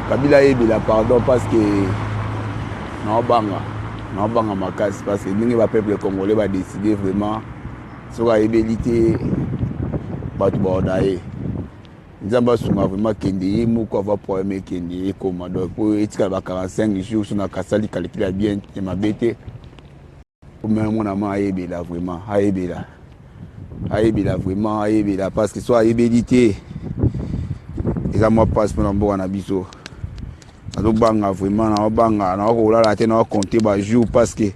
Kabila ayebela pardon parce que naobanga, naobanga makasi parce que ndenge bapeuple congolais badécide vraiment, soki ayebeli te, bato baoda ye. Nzambe asunga vraiment, kende ye moko ava problème ekende ekoma. Donc po etikala ba 45 jours, so nakasali calcul ya bien ya mabe te, me mwana ma ayebela vraiment, ayebela, ayebela vraiment, ayebela, parce que so ayebeli te, eza mwa mpasi mpona mboka na biso. Nazobanga vraiment, naobanga, naokolala te, naocompter bajour parce que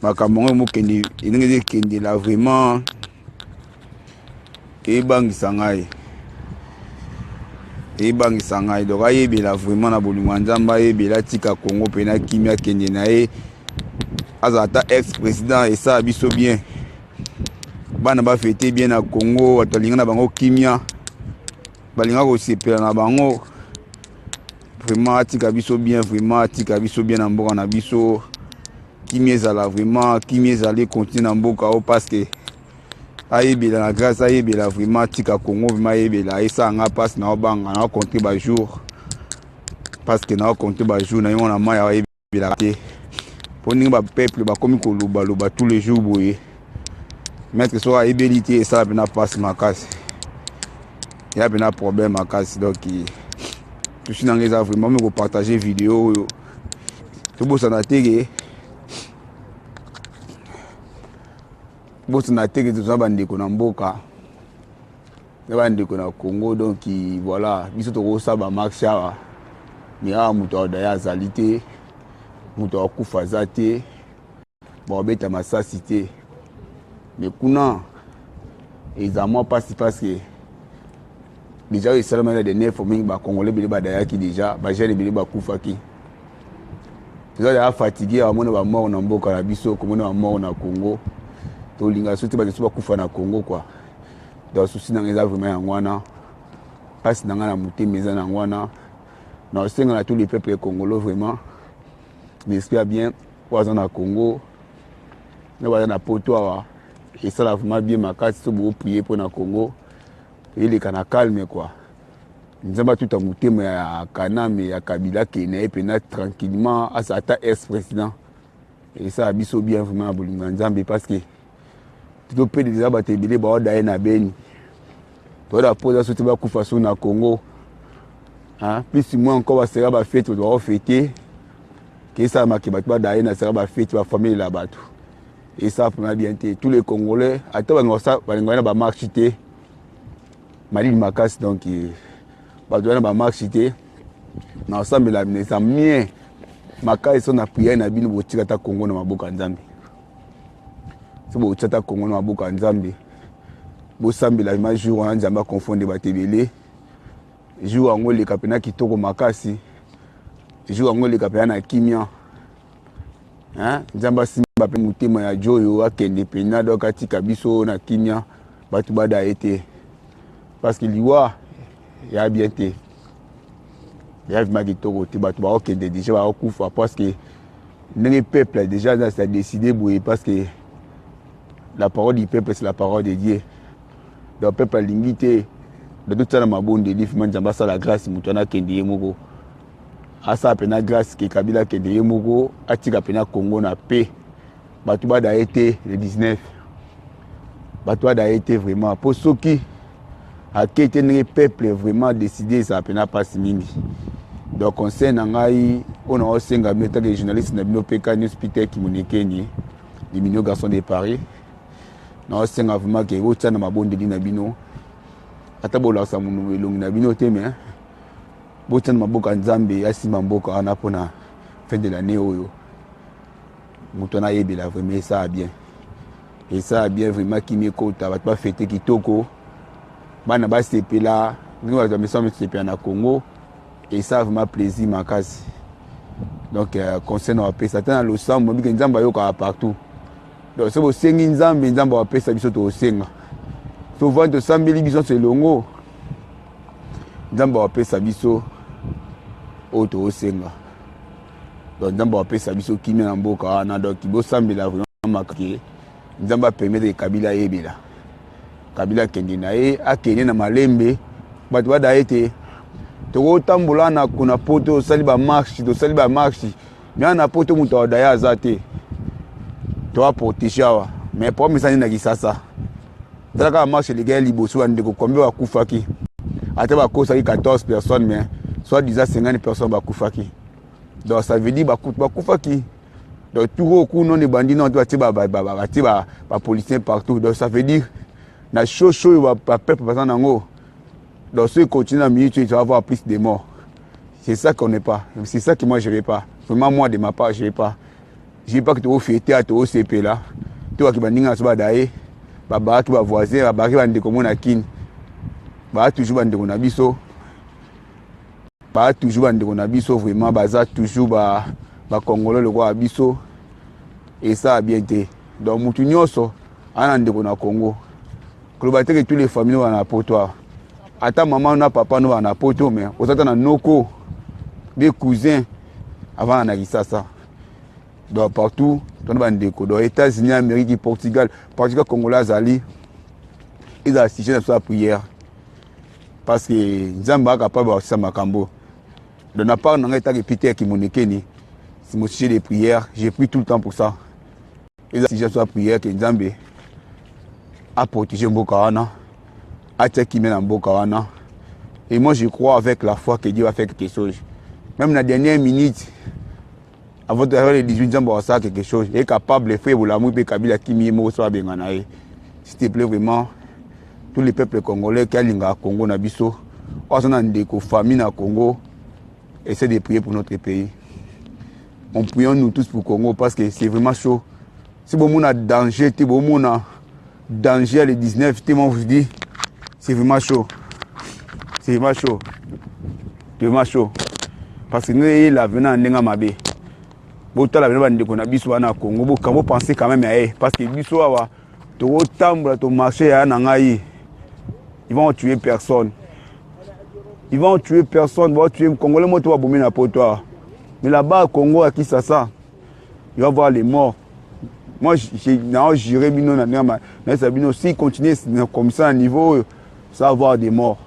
makambo yango emokende ndenge eza ekendela, vraiment ebangisa ngai, ebangisa ngai. Donc ayebela vraiment na bolingo ya Nzambe, ayebela, atika Kongo mpena kimia, akende na ye, azala ata ex président, esala biso bien, bana bafêter bien na Congo. Bato balinga na bango kimia, balinga kosepela na bango vraiment. Atika biso bien vraiment, atika biso bien na mboka na biso, kimia ezala vraiment, kimia ezala, econtinue na mboka oyo, parce que ayebela na grâce, ayebela vraiment, atika Congo vraiment, ayebela. Esala nga mpasi, naobanga, naocompter bajour parce que naocompter bajour na ye wana mai ayebelaka te, mpo ndenge bapeuple bakomi kolobaloba tous les jours boye. Maître, soki ayebeli te, esala mpena mpasi makasi, eya mpena problème makasi. Donc souci na ngai eza vraiment mi kopartager vidéo oyo. Tobosana te ke, bosana te ke toza bandeko na mboka na bandeko na Congo. Donc voilà, biso tokosala bamarche awa, mais awa moto aodaya azali te, moto akufa aza te, bakobeta masasi te, mais kuna eza mwa mpasi parce que déjà oyo esalamaki na dernière fois, mingi bacongolais ebele badayaki déjà, bajeune ebele bakufaki. Toza deja fatigué bamona bamort na mboka na biso, komona bamort na Congo. Tolinga so te bato so bakufa na Congo quoi. Donc souci na ngai eza vraiment yango wana, mpasi na ngai na motema eza nango wana. Na osenga na tous les peuples congolais vraiment, l'esprit ya bien, oyo aza na Congo na baza na Poto awa, esala vraiment bien makasi so boprier mpo na Congo eleka na calme quoi. Nzambe atuta motema ya Kaname, ya Kabila, akende ye mpena tranquillement, asa ata ex président, esala biso bien vraiment na bolingo ya Nzambe, parce que topede deja bato ebele baoda ye na Beni, toyoda mpoza so te bakufa so na Congo. Plus moins encore basera bafêter, bato baofêter ke esalamaki, bato bada ye na sera bafêter, bafamille ya bato, esala mpona bien te. Tous les Congolais, ata balinga na bamarche te, malili makasi, donc bato wana bamarche te. Na osambela eza mien makasi so na prière na bino, botika ata Kongo na maboko ya Nzambe. So botia ata Kongo na maboko ya Nzambe, bosambela ma jour wana, Nzambe aconfondre bato ebele. Jour yango eleka mpena kitoko makasi, jour yango eleka mpena na kimia. Nzambe asimba mpe motema ya jo oyo, akende mpena, donc atika biso na kimia, bato bada ye te, parce que liwa ya bien te, ya vraiment kitoko te. Bato baokende déjà, baokufa parce que ndenge peuple déjà aza décidé boye, parce que la parole du peuple, c'est la parole de Dieu. Donc peuple alingi te, donc totia na mabondeli vraiment, Nzambe asala grâce, moto wana akende ye moko, asala mpena grâce ke Kabila akende ye moko, atika mpena Congo na paix, bato bada ye te le 19, bato bada ye te vraiment, mpo soki ake te ndenge peuple vraiment décidé, ezala mpena mpasi mingi. Donc conseil na ngai oyo na osenga bino etake journaliste na bino PK News, Peter Kimonekeni, le mignon garçon de Paris, na osenga vraiment ke botia na mabondeli na bino, ata bolakisa mono elongi na bino te, mais botia na maboko ya Nzambe, asimba mboka wana mpona fin de l'année oyo, moto wana ayebela vraiment, esala bien, esala bien vraiment, kimi ekota, bato bafêter kitoko, bana basepela ndenge bato bamesana basepela na Congo, esala vraiment plaisir makasi. Donc conseil na bapesa, ata na losambo bike, Nzambe ayokaka partout. Donc so bosengi Nzambe, Nzambe apesa biso tokosenga. Souvent tosambeli biso nyonso elongo, Nzambe apesa biso oyo tokosenga. Donc Nzambe apesa biso kimia na mboka wana. Donc bosambela vraiment makake, Nzambe apermettre Kabila ayebela, Kabila akende na ye, akende na malembe, bato bada ye te. Tokotambola na kuna poto, tosali ba marche, tosali ba marche. Mais na poto moto adaya aza te. Toa protéger awa. Mais problème ezali na Kisasa. Tala kaka marche eleki ya liboso bandeko combien bakufaki. Ata bakosaki 14 personnes mais soit disant 50 personnes bakufaki. Donc ça veut dire bakufaki. Donc tour oyo kuna nde ebandi nano te batie batie ba policiers partout. Donc ça veut dire na chaud chaud oyo ba peuple baza nango. Donc soki continue na minute oyo tu vas avoir plus de morts. C'est ça qu'on n'est pas. C'est ça que moi je vais pas. Vraiment moi de ma part je vais pas. Je vais pas que to fêter to sepela. To ki baninga so badaye. Ba baraki ba voisin, ba baraki ba ndeko mona kin. Ba toujours ba ndeko na biso. Ba toujours ba ndeko na biso vraiment baza toujours ba ba congolais lokola biso. Et ça bien te. Donc mutu nyonso ana ndeko na Congo. Koloba te que tous les familles wana na poto awa. Ata mama na papa no wana na poto mais oza ta na noko des cousins avant na Kisasa. Donc partout tona bandeko donc États-Unis, Amérique, Portugal, Portugal Congolais azali ezala sujet na biso ya prière parce que Nzambe aza capable ya kosala makambo. Donc na part na ngai etaki Peter Kimonekeni, c'est mon sujet de prière, j'ai pris tout le temps pour ça. Eza sujet ya prière que Nzambe a protéger mboka wana, atia kimia na mboka wana. Et moi je crois avec la foi que Dieu va faire quelque chose. Même la dernière minute avant de le 18 Nzambe asala quelque chose. Il est capable de faire bolamu pe Kabila kimi ye moko so abenga na ye. S'il te plaît vraiment tous les peuples congolais qui alinga Congo na biso, oyo aza na ndeko famille na Congo, essaie de prier pour notre pays. On prions nous tous pour Congo parce que c'est vraiment chaud. Si bon a danger, si bon a danger le 19, moi vous dis, c'est vraiment chaud. C'est vraiment chaud. C'est vraiment chaud. Parce que nous, il a venu en ndenge mabe. Botala bino bandeko na biso wana Congo, bo bo penser quand même à eux parce que biso awa tokotambola to marcher ya na ngai. Ils vont tuer personne. Ils vont tuer personne, ils vont tuer Congolais moto babomi na poto awa. Mais là-bas Congo à Kinshasa, il va voir les morts. Moi j'ai juré bino na ndenge na bino si continue comme ça à niveau ça va avoir des morts.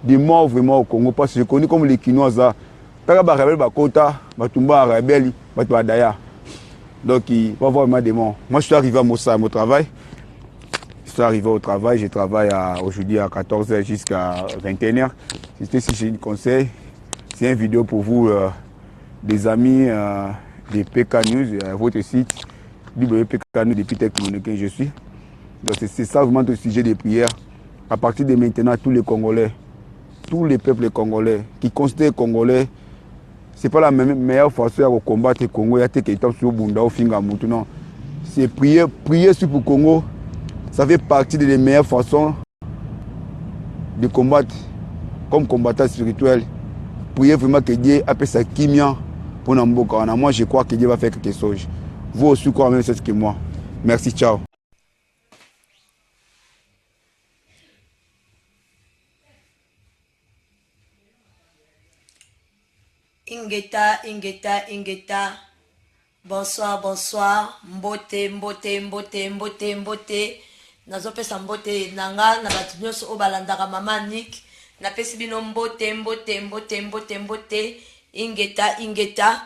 Des morts vraiment au Congo parce que je connais comme les Kinois ça. Taka ba rebelle ba kota, ba tumba rebelle, ba to daya. Donc il va voir vraiment des morts. Moi je suis arrivé à Mossa, mon travail. Je suis arrivé au travail, je travaille aujourd'hui à 14h jusqu'à 21h. C'était si j'ai un conseil, c'est une vidéo pour vous, des amis de PK News, votre site WPK News depuis Peter Kimoneke je suis. Donc c'est ça vraiment le sujet de prière. À partir de maintenant, tous les Congolais, tous les peuples congolais qui considèrent Congolais, c'est pas la même meilleure façon de combattre le Congo. Il y a des gens sur Bunda ou Finga Mutu, non. C'est prier, prier sur pour Congo, ça fait partie des meilleures façons de combattre comme combattant spirituel. Priez vraiment que Dieu appelle sa kimia pour mboka. Moi, je crois que Dieu va faire quelque chose. Vous aussi, croyez la même chose que moi. Merci, ciao. Ingeta, ingeta, ingeta. Bonsoir, bonsoir. Mbote, mbote, mbote, mbote, mbote. Nazopesa mbote na nga na bato nyonso oyo balandaka mama Nick. Napesi bino mbote, mbote, mbote, mbote, mbote. Ingeta, ingeta.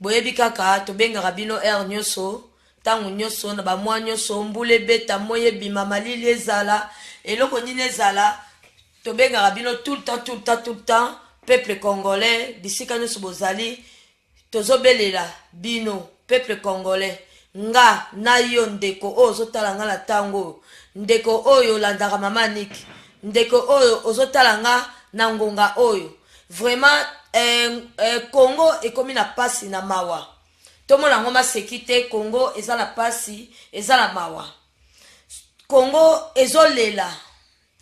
Boyebi kaka tobengaka bino heure nyonso, ntango nyonso, na bamwa nyonso, mbula ebeta, moi ebima, malili ezala, eloko nini ezala, tobengaka bino tout le temps, tout le temps, tout le temps, peuple congolais, bisika nyonso bozali, tozobelela bino, peuple congolais. Nga na yo ndeko oyo ozotala nga na ntango oyo, ndeko oyo olandaka mama Nick, ndeko oyo ozotala nga na ngonga oyo, vraiment Congo ekomi na pasi na mawa. Tomona yango maseki te, Congo eza na pasi, eza na mawa. Congo ezolela,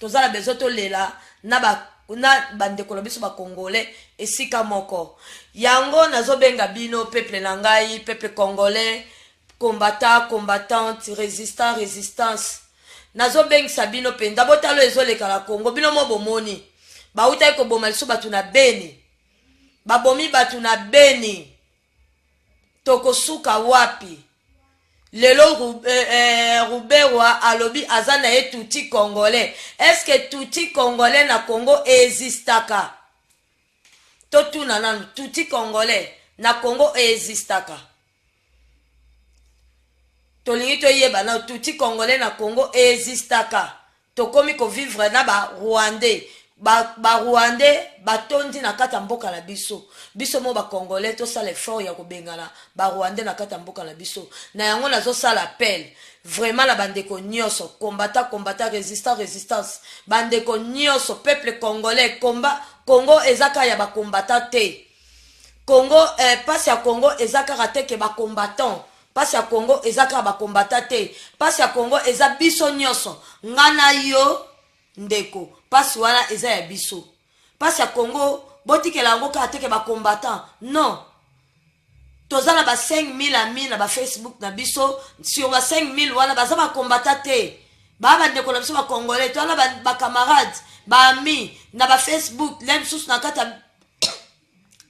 toza na besoin tolela na ba na bandeko na biso ba congolais esika moko. Yango nazobenga bino peuple na ngai, peuple congolais, combattant, combattante, résistant, résistance. Nazobengisa bino mpenza, botala ezoleka na Congo, bino mo bomoni. Bautaki koboma lisusu bato na Beni. Babomi bato na Beni. Tokosuka wapi? Lelo Ruberwa alobi aza na ye tutsi congolais. Est ce que tutsi congolais na Congo existaka? Totuna nanu, tutsi congolais na Congo existaka? Tolingi toyeba nanu tutsi congolais na Congo existaka? Tokomi ko vivre na ba rwandais ba, ba rwandais batondi na kati ya mboka na biso. Biso mo ba congolais tosala effort ya kobengana ba rwandais na kati ya mboka na biso. Na yango nazosala appel vraiment na bandeko nyonso, combattant combattant, resistant resistance, bandeko nyonso peuple congolais, combat Congo eza kaka ya ba combattant te. Congo eh, pasi ya Congo eza kaka te ke ba combattant. Pasi ya Congo eza kaka ba combattant te. Pasi ya Congo eza biso nionso. Nga na yo ndeko pasi wana eza ya biso. Pasi ya Congo botikela yango kaka te ke ba combattant. Non. Toza na ba 5000 amis na ba Facebook na biso. Sur ba 5000 wana baza ba combattant te. Ba ba ndeko na biso ba congolais, toza na ba, ba camarades, ba amis na ba Facebook, le misusu na kati ya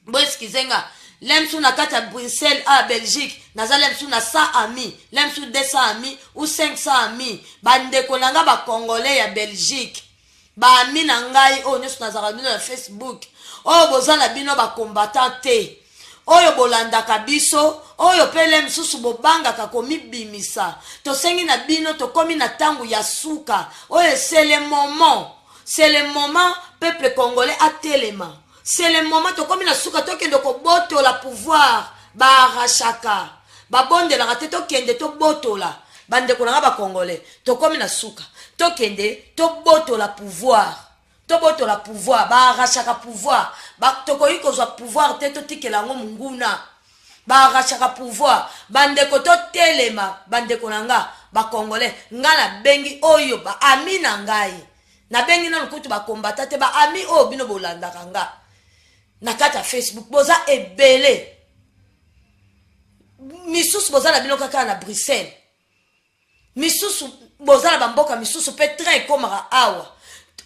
bo excuse nga le mosusu na kati ya Bruxelles a Belgique naza le mosusu na 100 amis le mosusu 200 amis ou 500 amis bandeko na nga ba congolais ya Belgique ba amis na ngai oyo nyonso nazalaka bino na Facebook oyo boza na bino ba combattant te oyo bolandaka biso oyo mpe le mosusu bobangaka komibimisa tosengi na bino tokomi na ntango ya suka oyo c'est le moment c'est le moment peuple congolais atelema. C'est le moment tokomi na suka tokende kobotola pouvoir ba arrachaka babondelaka te tokende tobotola bandeko na nga ba congolais tokomi na suka tokende tobotola pouvoir tobotola pouvoir ba arrachaka pouvoir ba, tokoki kozwa pouvoir te totikela yango monguna ba arrachaka pouvoir bandeko totelema bandeko na nga ba congolais nga nabengi oyo ba ami na ngai Nabengi nanu kutu ba combattant te ba amis oyo bino bolandaka nga na kati ya Facebook boza ebele misusu boza na bino kaka na Bruxelles misusu boza na bamboka misusu mpe train ekomaka awa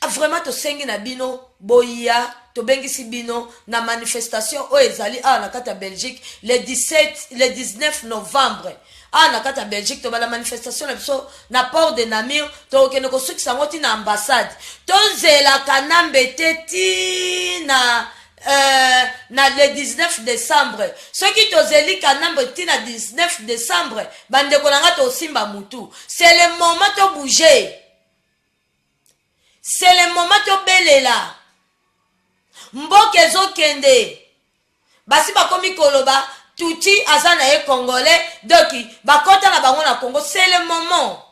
vraiment tosengi na bino boya tobengisi bino na manifestation oyo ezali awa na kati ya Belgique le 17 le 19 novembre Awa na kati ya Belgique tobanda manifestation na biso na port de Namur, tokokende kosukisa yango ti na ambassade. Tozela Kanambe te ti na euh, na le 19 décembre. Soki tozeli Kanambe ti na 19 décembre, bandeko na nga tosimba mutu. C'est le moment to bouger. C'est le moment tobelela. Mboka ezokende. Basi bakomi koloba Tutsi aza na ye congolais donc bakota na bango na Congo c'est le moment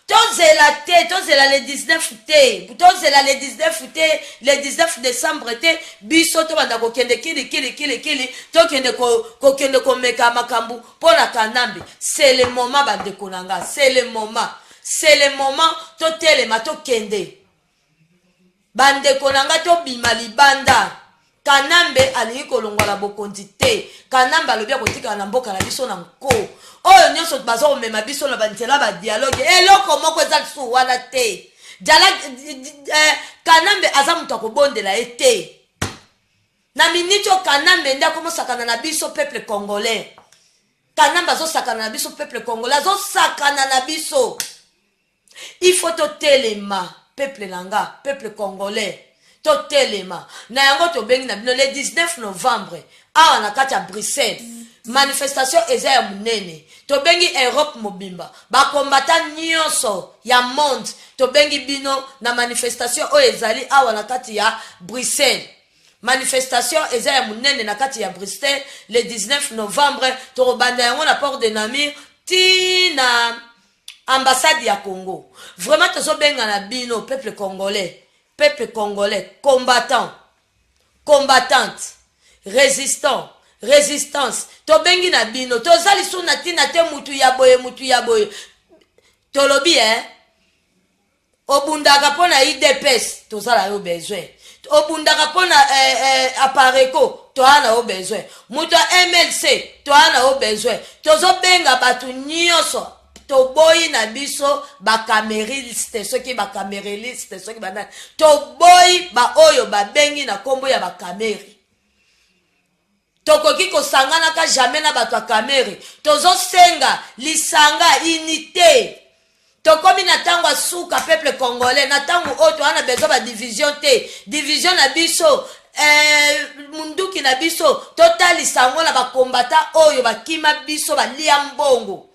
tozela te tozela le 19 te tozela le 19 te le 19 décembre te biso tobanda kokende kili kili kili kili tokende kokende komeka makambo mpo na kanambe c'est le moment bandeko na nga c'est le moment c'est le moment totelema tokende Ba ndeko na nga tobima libanda kanambe alingi kolongwa na bokonzi te kanambe alobi akotikala na mboka na biso na nko oyo nyonso baza komema biso na banzela ba dialogue eloko moko eza lisusu wana te eh, kanambe aza moto akobondela ye te na miniti oyo kanambe nde akomosakana na biso peuple congolais kanambe azosakana na biso peuple congolais azosakana na biso Il faut totelema peuple na nga peuple congolais totelema na yango tobengi na bino le 19 novembre awa na kati ya Bruxelles manifestation eza ya monene tobengi Europe mobimba bakombata nyonso ya monde tobengi bino na manifestation oyo ezali awa na kati ya Bruxelles manifestation eza ya monene na kati ya Bruxelles le 19 novembre tokobanda yango na port de Namur ti na Ambassade ya Congo vraiment tozo benga na bino peuple congolais peuple congolais combattant combattante resistant resistance tobengi na bino toza lisusu na tina te mutu ya boye mutu ya boye tolobi eh Obundaka mpo na udps toza na yo besoin. Obundaka mpo na eh, eh, apareco toa na yo besoin. Moto ya MLC toa na yo besoin. Tozobenga bato nyonso toboyi na biso bakameriste soki bakamereliste soki banani toboyi baoyo babengi na nkombo ya bakameri. Tokoki kosanganaka jamais na bato ya Kamere. Tozosenga lisanga, unite. Tokomi na tango ya suka peuple congolais, na tango oyo toza na besoin ba division te. Division na biso eh, munduki na biso totalisa yango na ba combattant oyo bakima biso balia mbongo.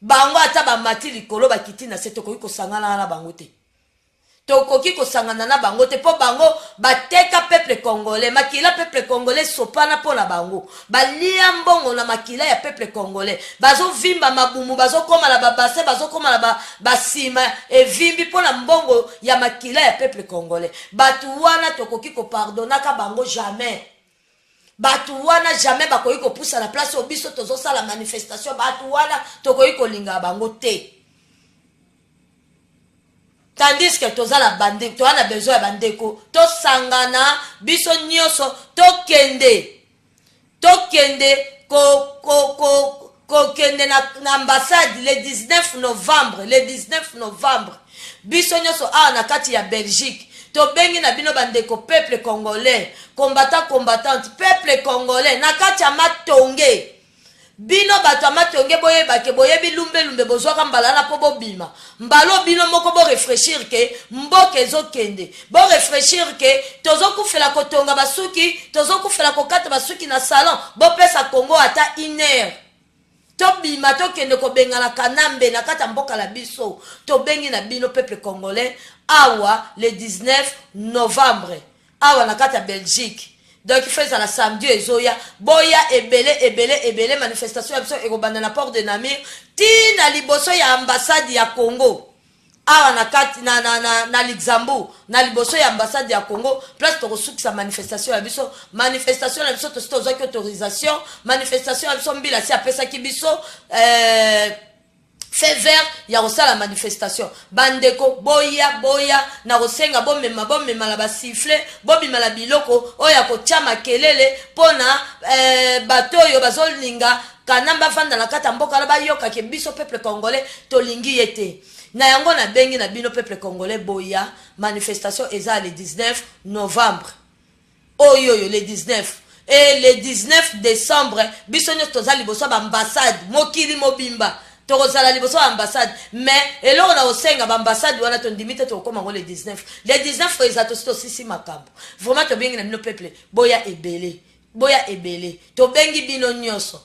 Bango ata bamati likolo bakiti na se tokoki kosangana na bango te. Tokoki kosangana na bango te mpo bango bateka peuple congolais, makila peuple congolais esopana mpo na bango. Balia mbongo na makila ya peuple congolais, bazovimba mabumu, bazokoma na babase, bazokoma na ba, basima evimbi mpo na mbongo ya makila ya peuple congolais. Bato wana tokoki kopardonaka bango jamais. Bato wana jamais bakoki kopusa na place oyo biso tozosala manifestation. Bato wana tokoki kolinga bango te. Tandis que toza na bande, toza na besoin ya bandeko, tosangana biso nyonso tokende tokende ko ko ko kokende na, na ambassade le 19 novembre, le 19 novembre biso nyonso awa na kati ya Belgique tobengi na bino bandeko peuple congolais, combattant combattante, peuple congolais na kati ya matonge. Bino bato ya matonge boyeba ke boyebi lumbe lumbe bozwaka mbala wana po bobima mbala oyo bino moko bo refrechir ke mboka ezo kende bo refrechir ke tozo kufela kotonga ba suki tozo kufela kokata ba suki na salon bopesa Congo ata une heure tobima tokende kobengana kanambe na kati ya mboka na biso tobengi na bino peuple congolais awa le 19 novembre awa na kati ya Belgique donc il faut ezala samedi oyo ezoya boya ebele ebele ebele manifestation ya biso ekobanda na port de Namur ti na liboso ya ambassade ya Congo awa na kati na, na, na, na Luxembourg na liboso ya ambassade ya Congo place tokosukisa manifestation ya biso manifestation na biso tosi tozwaki autorisation manifestation ya biso mbila si apesaki biso eh, feu vert ya kosala manifestation. Bandeko boya boya na kosenga bomema bomema na basifle bobima na biloko oyo ya kotya makelele mpo na eh, bato oyo bazolinga Kanambe afanda na kati ya mboka wana bayoka ke biso peuple congolais tolingi ye te. Na yango nabengi na bino peuple congolais boya manifestation eza le 19 novembre. Oyo oyo le 19 et le 19 decembre biso nionso toza liboso ya ba ambassade mokili mobimba tokozala liboso ya ambassade mais eloko na kosenga ba ambassade wana tondimi te tokokoma yango le 19 le 19 oyo eza tosi tosisi makambo vraiment tobengi na bino peuple boya ebele boya ebele tobengi bino nionso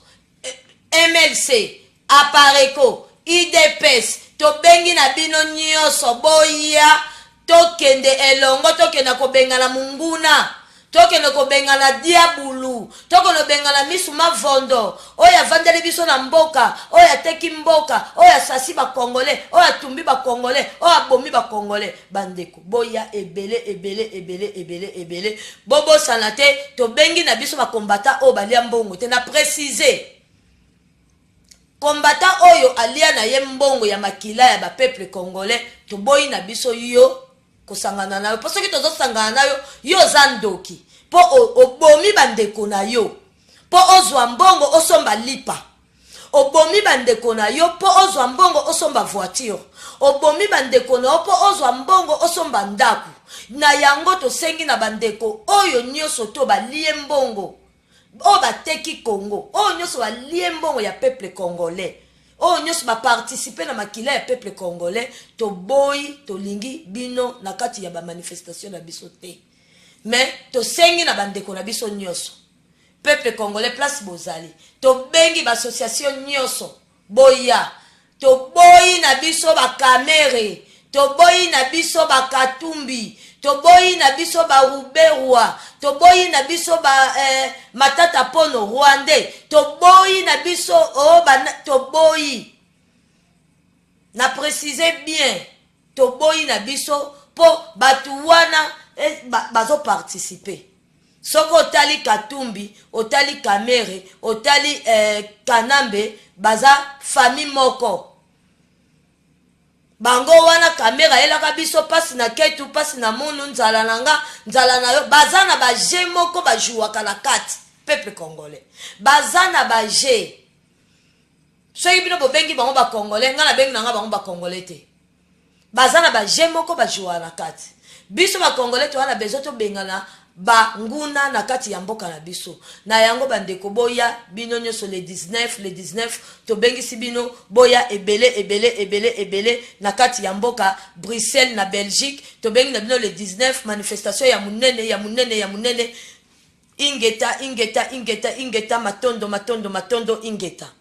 MLC, Apareco, udps tobengi na bino nioso boya tokende elongo tokenda kobengana munguna tokende kobengana diabulu tokende kobengana misu mavondo oyo avandeli biso na mboka oyo ateki mboka oyo asasi ba congolais oyo atumbi ba congolais oyo abomi ba congolais bandeko boya ebele ebele ebele ebele ebele bobosana te tobengi na biso ba combattant oyo balia mbongo te na precise combattant oyo alia na ye mbongo ya makila ya ba peuple congolais toboyi na biso yo kosangana na yo po soki tozosangana na yo yo oza ndoki po obomi bandeko na yo po ozwa mbongo osomba lipa Obomi ba ndeko na yo po ozwa mbongo osomba voiture. Obomi ba ndeko na yo po ozwa mbongo osomba ndaku. Na yango tosengi na ba ndeko oyo nioso to balie mbongo, oyo bateki Congo, oyo nioso balie mbongo ya peuple congolais, oyo nioso ba participer na makila ya peuple congolais, toboyi, tolingi bino na kati ya ba manifestation na biso te. Mais tosengi na ba ndeko na biso nioso. Peuple congolais place bozali tobengi ba association nioso boya toboyi na biso ba kamere toboyi na biso ba katumbi toboyi na biso ba ruberwa toboyi na biso ba eh, matata pono rwandais toboyi na biso oh, ba, toboyi na precise bien toboyi na biso po batu wana eh, ba, bazo participer Soki otali katumbi otali kamere otali eh, kanambe baza famille moko bango wana kamere ayelaka biso pasi na ketu pasi na munu nzala na nga nzala na yo baza na ba jeu moko ba jouaka na kati peuple congolais baza na ba jeu soki bino bobengi bango ba congolais nga nabengi na nga bango ba congolais te Baza na ba jeux moko ba jouaka na kati. Biso ba congolais toza na besoin tobengana Banguna na kati ya mboka na biso. Na yango bandeko, boya bino nyonso le 19, le 19 tobengisi bino, boya ebele ebele ebele ebele na kati ya mboka Bruxelles na Belgique. Tobengi na bino le 19, manifestation ya monene, ya monene, ya monene. Ingeta, ingeta, ingeta, ingeta, matondo, matondo, matondo, ingeta.